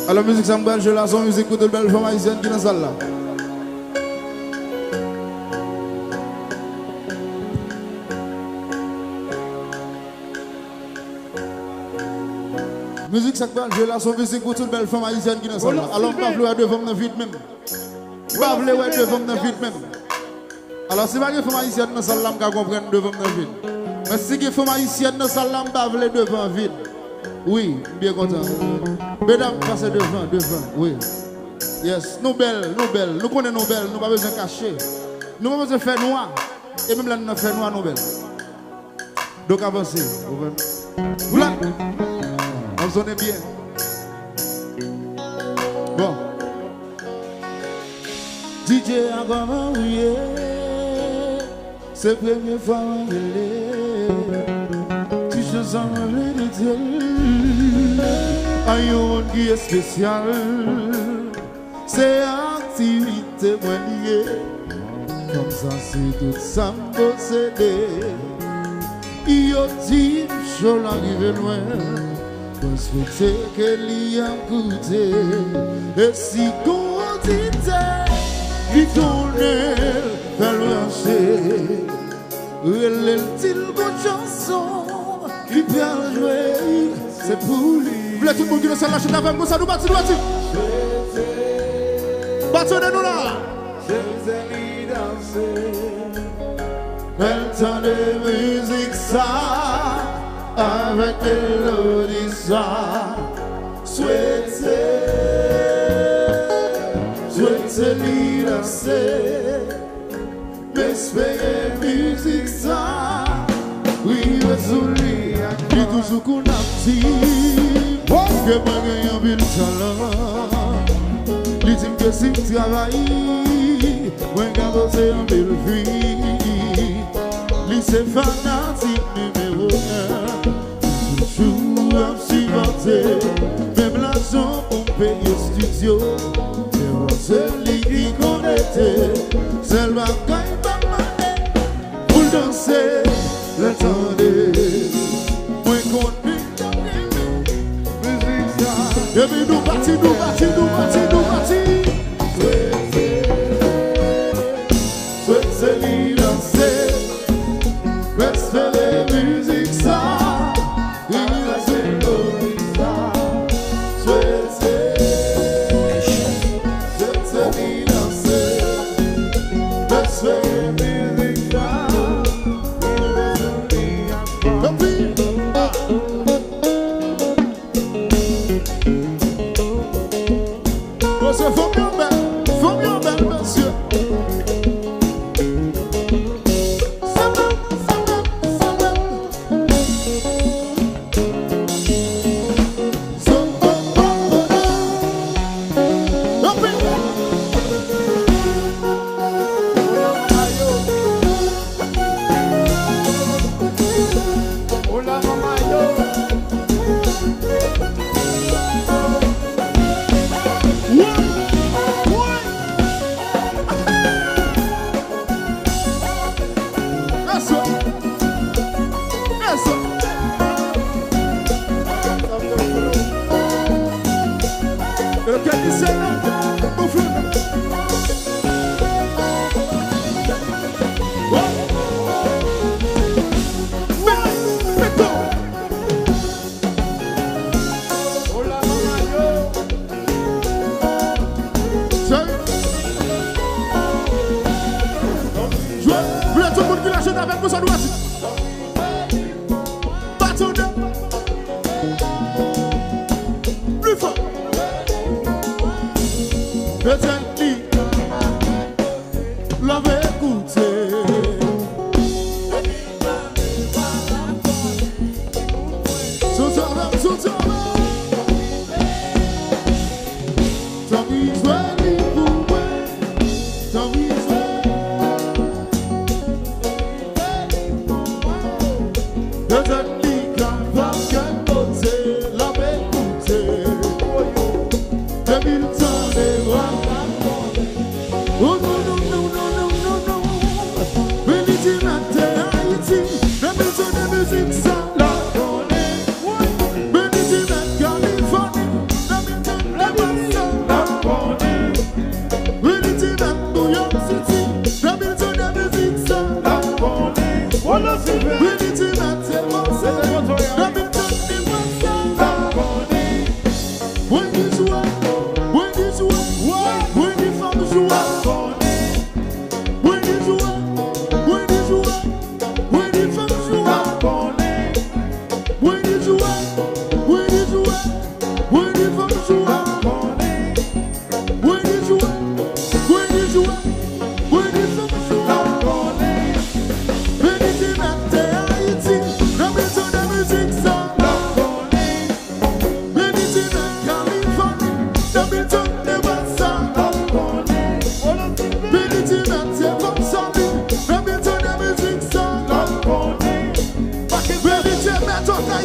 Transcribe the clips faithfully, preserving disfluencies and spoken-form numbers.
Alò, mizik sa m pral jwe la, se yon mizik pou tout bèl fanm ayisyèn ki nan sal la. Mizik sa k pral jwe la, se yon mizik pou tout bèl fanm ayisyèn ki nan sal la. Alò, m pa vle wè devan m nan vid menm. M pa vle wè devan m nan vid menm. Alò, si pa gen fanm ayisyèn nan sal la, m ka konprann devan m nan vid. Men si gen fanm ayisyèn nan sal la, m pa vle devan vid. Wi, m byen kontan. Medam, pase devan, devan, wi. Yes, nou bèl, nou bèl. Nou konnen nou bèl, nou pa bezwen kache. Nou pa bezwen fè nwa. E menm lè n nan fè nwa, nou bèl. Donk avanse, ou konprann? Vwala! N ap sonnen byen. Bon. D J a, kòman ou ye? Se premye fwa mwen rele. Ti chan sa mwen vle dedye l a yon moun ki espesyal. Se aktivite mwen li ye. Fanm sa se tout sa m posede. Yo di m cho l a rive lwen. Mwen swete ke li ap koute. E si gon oditè ki konnen l, fè l branche. Rele l, di l gon chanson ki pral jwe, se pou li. Vle tout moun ki nan sal la chante avè m konsa, nou bati, nou bati. Bati, nou la. Fè l tande mizik sa avèk melodi sa. Swete, swete li danse. M espere mizik sa rive sou li ankò. Li toujou konn ap di m ke mwen gen anpil talan. Li di m ke si m travay, mwen ka poze anpil vi. Li se fanatik nimewo en. Toujou ap sipòte, menm lajan pou m peye estidyo. Se pa sèl li ki konekte, sèl bagay m ap mande pou l danse, lè l tande. Mwen konnen l ap renmen mizik sa. Epi nou pati, nou pati, nou pati, nou pati. Swete, swete li danse. Respire mizik sa. Respire mizik sa. Swete, swete li danse. Respire mizik sa. Epi, ah. Bon, se fanm yo bèl, fanm yo bèl, mesye. Jwe, jwe, tout moun ki la chante avèk nou, sa nou ap di. Pati w de. Pli fò. Petèt li. L ap ekoute. Soti avè m, soti avè m. Tanpri jwe li pou mwen. Tanpri jwe. Petèt li kapab kèk kote l ap ekoute. Depi l tande vwa.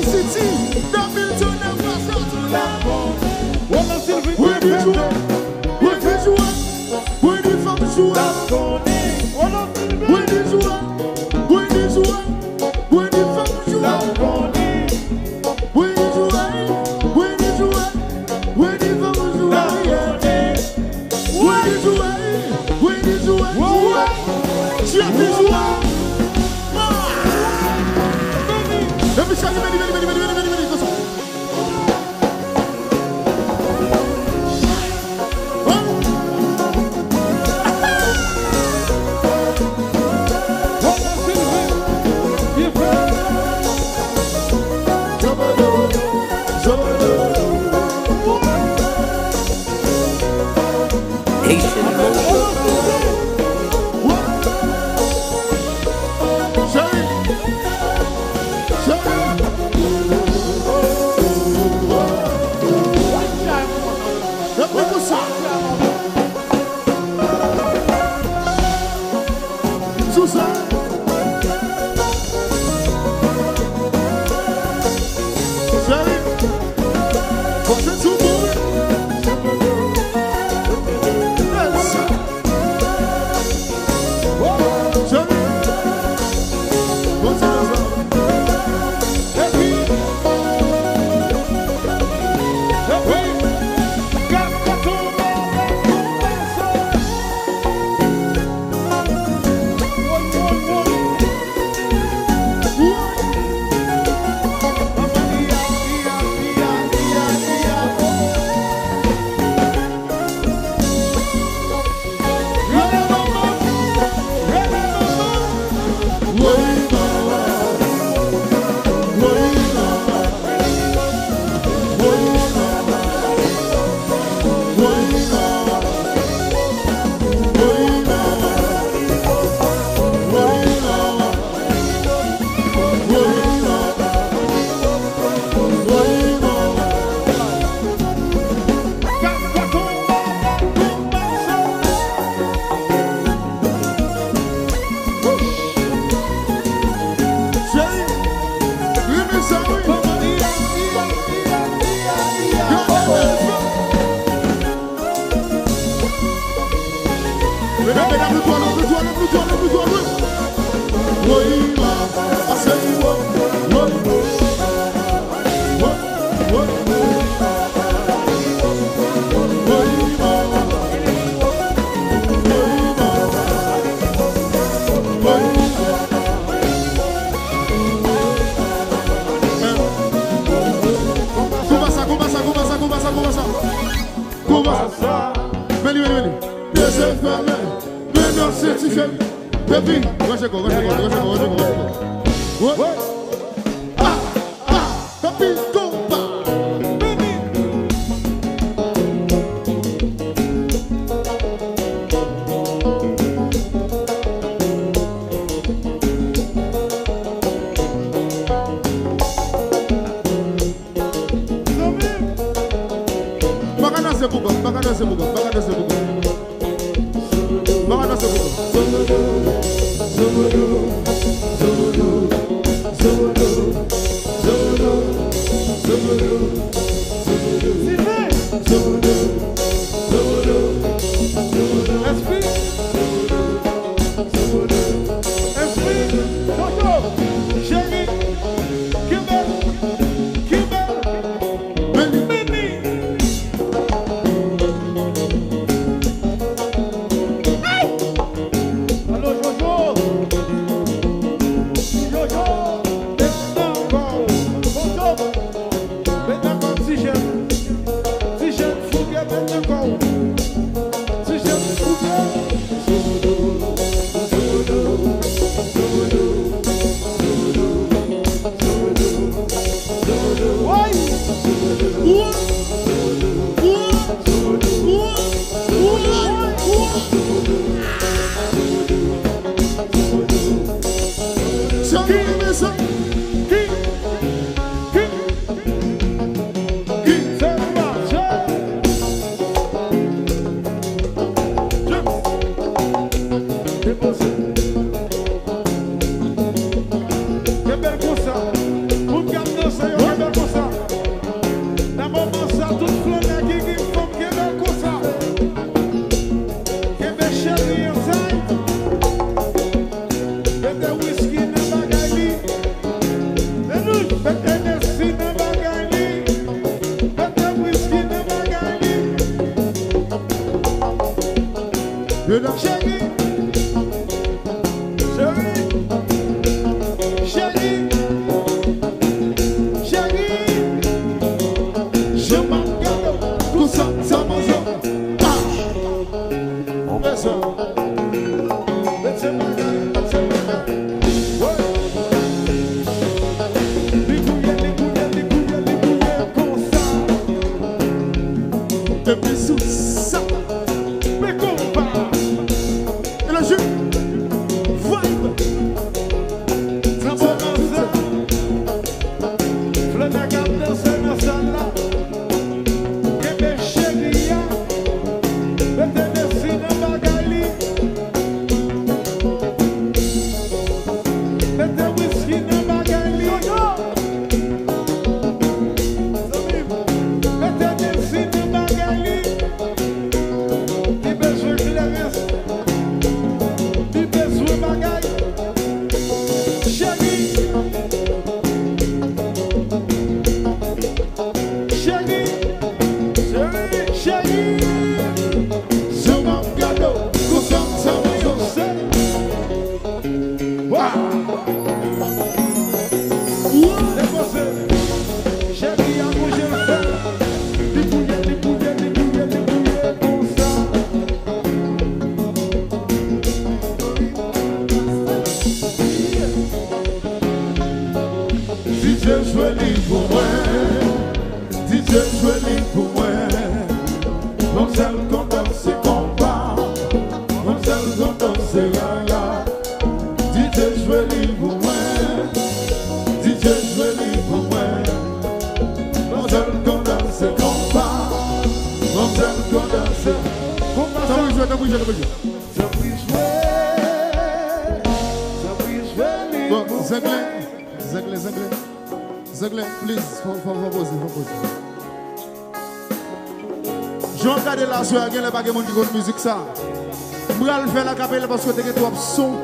City, David Turner, Pastor Turner. Roland Sylvie, Wendy Joua, Wendy Joua, Wendy Femme Joua. Wendy Joua, Wendy Joua, Wendy Femme Joua. Wendy Joua, Wendy Joua, Wendy Femme Joua, yeah. Wendy Joua, Wendy Joua, Joua. J P Joua. Ah! Epi chale, veni, veni, veni, konsa. Haitian Mode. Sou sa. Cheri, pase sou mwen. Yes. Cheri, pase nan sa. Epi, epi, gad sa tonbe, tonbe sa. Cheri, renmen sa, wi. Yo, yo, yo, yo. Medam, medam, nou twò lwen, nou twò lwen, nou twò lwen, nou twò lwen. Woy, ma, ase, woy, woy, woy. Konpa sa, konpa sa, konpa sa, konpa sa, konpa sa. Konpa sa. Veni, veni, veni. Lese fèmen, men nan senti fèmen. Epi, ranse kò, ranse kò, ranse kò, ranse kò, ranse kò. Wè. Ah, ah, epi konpa. Vini. Zanmi m. M pa ka danse pou kòb, m pa ka danse pou kòb, m pa ka danse pou kòb. M pa ka danse pou kòb. Sylvain. Espri. Espri, Jojo, Cheri, kenbe, kenbe, Meni. Nèg ap danse nan sal la. Kenbe cheri a. Mete Messi nan bagay li. Mete Whisky nan bagay li. Mete Messi nan bagay li. Li bezwen kleren. Li bezwen bagay. Cheri. Cheri. Cheri. Cheri. Sou m ap gade w, kou sa m sa mwen yo se. Wa. Depoze. Cheri a bouje l fè. Li bouye, li bouye, li bouye, li bouye konsa. D J jwe li pou mwen. D J jwe li pou mwen. Manmzèl kontan se konpa. Manmzèl kontan se rara. D J jwe li pou mwen. D J jwe li pou mwen. Manmzèl kontan se konpa. Manmzèl kontan se konpa. Tanpri jwe, tanpri jwe, tanpri jwe. Tanpri jwe. Tanpri jwe li pou mwen. Bon, Zenglen, Zenglen, Zenglen. Zenglen, please, fò, fò, fò poze, fò poze. Jan w ap gade la, aswè a, genlè pa gen moun ki konn mizik sa. M pral fè l akapela paske te gen twòp son,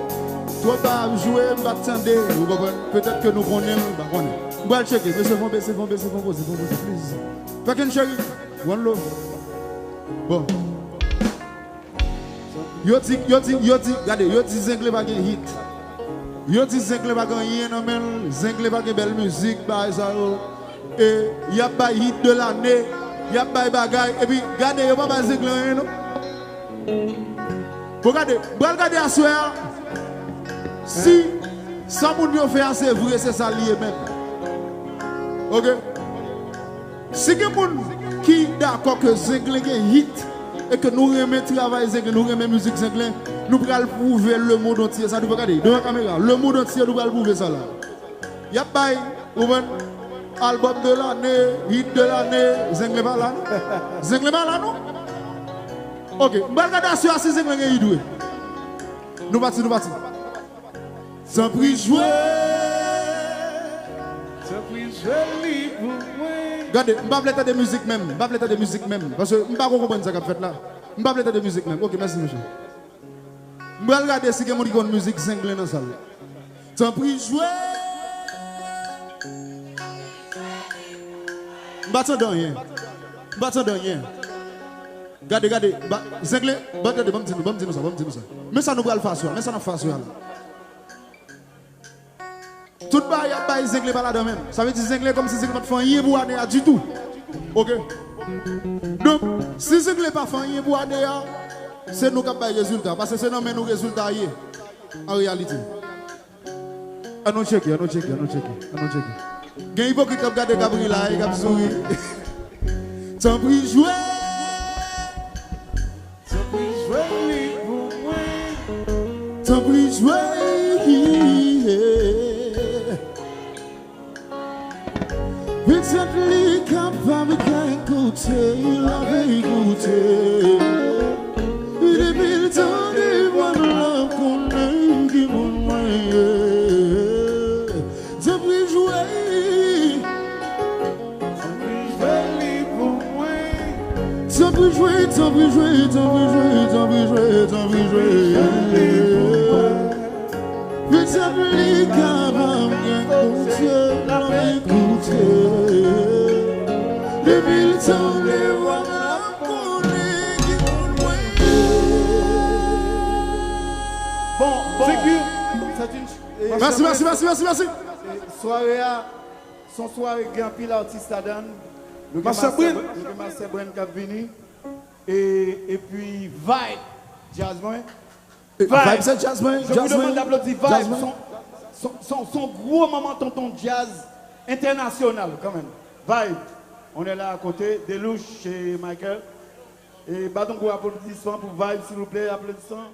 twòp bagay ap jwe, m pa t tande, ou konprann? Petèt ke nou konnen l, m pa konnen. M pral tcheke, mesye, fò bese, fò bese, fò poze, fò poze, please. Fucking cheri, one love. Bon. Yo di, yo di, yo di, gade, yo di Zenglen pa gen hit. Yo di Zenglen pa gen anyen nan men l, Zenglen pa gen bèl mizik, bagay sa yo. E y ap bay hit de lane, y ap bay bagay, epi gade, yo pa bay Zenglen anyen non. Bon, gade, m pral gade aswè a, si sa moun yo fè a se vre, se sa l ye menm. Oke? Si gen moun ki dakò ke Zenglen gen hit e ke nou renmen travay Zenglen, nou renmen mizik Zenglen, nou pral pwouve lemonn antye sa. Nou pral gade devan kamera, lemonn antye, nou pral pwouve sa la. Y ap bay, ou konprann, album de lane, hit de lane, Zenglen pa la non. Zenglen pa la non. Oke, m pral gade aswè a si Zenglen gen hit vre. Nou pati, nou pati. Tanpri jwe. Tanpri jwe li pou mwen. Gade, m pa vle tande mizik menm. M pa vle tande mizik menm. Paske m pa ko konprann sa k ap fèt la. M pa vle tande mizik menm. Oke, mèsi, mesye. M pral gade si gen moun ki konn mizik Zenglen nan sal la. Tanpri jwe. M pa tande anyen. M pa tande anyen. Gade, gade. Ba, Zenglen, ban tande, ban m di nou, ban m di nou sa, ban m di nou sa. Men sa nou pral fè aswè a, men sa n ap fè aswè a la. Tout bagay y ap bay Zenglen pa ladan menm. Sa vle di Zenglen kòmsi Zenglen pa t fè anyen pou ane a ditou. Oke? Donk, si Zenglen pa fè anyen pou ane a, se nou k ap bay rezilta. Paske se nan men nou rezilta a ye, an reyalite. An nou tcheke, an nou tcheke, an nou tcheke, an nou tcheke. Gen ipokrit k ap gade, k ap ri la, e k ap souri. Tanpri jwe. Tanpri jwe li pou mwen. Tanpri jwe. Petèt li kapab ka koute, l ap koute. Depi l tande vwa m, l ap konnen ki moun mwen ye. Tanpri jwe. Tanpri jwe li pou mwen. Tanpri jwe, tanpri jwe, tanpri jwe, tanpri jwe, tanpri jwe. Petèt li kapab gen kote, l ap koute. Depi l tande vwa m, l ap konnen ki moun mwen ye. Bon, bon. Thank you. C'est une, eh, mèsi, mèsi, mèsi, mèsi, mèsi. Sware a, se yon sware ki gen anpil atis ladan l. Nou gen Master Brand. Nou gen Master Brand k ap vini. E, epi Vibe, djaz mwen. E, Vibe. Vibe, se djaz mwen, djaz mwen. Je vous demande d'applaudir Vibe. Djaz mwen. Son, son, son, son gwo manman tonton djaz entènasyonal, kanmenm. Vibe, on est là à côté. Delouche, c'est Michael. E bat yon gwo aplodisman pou Vibe, silvouplè, aplodisman.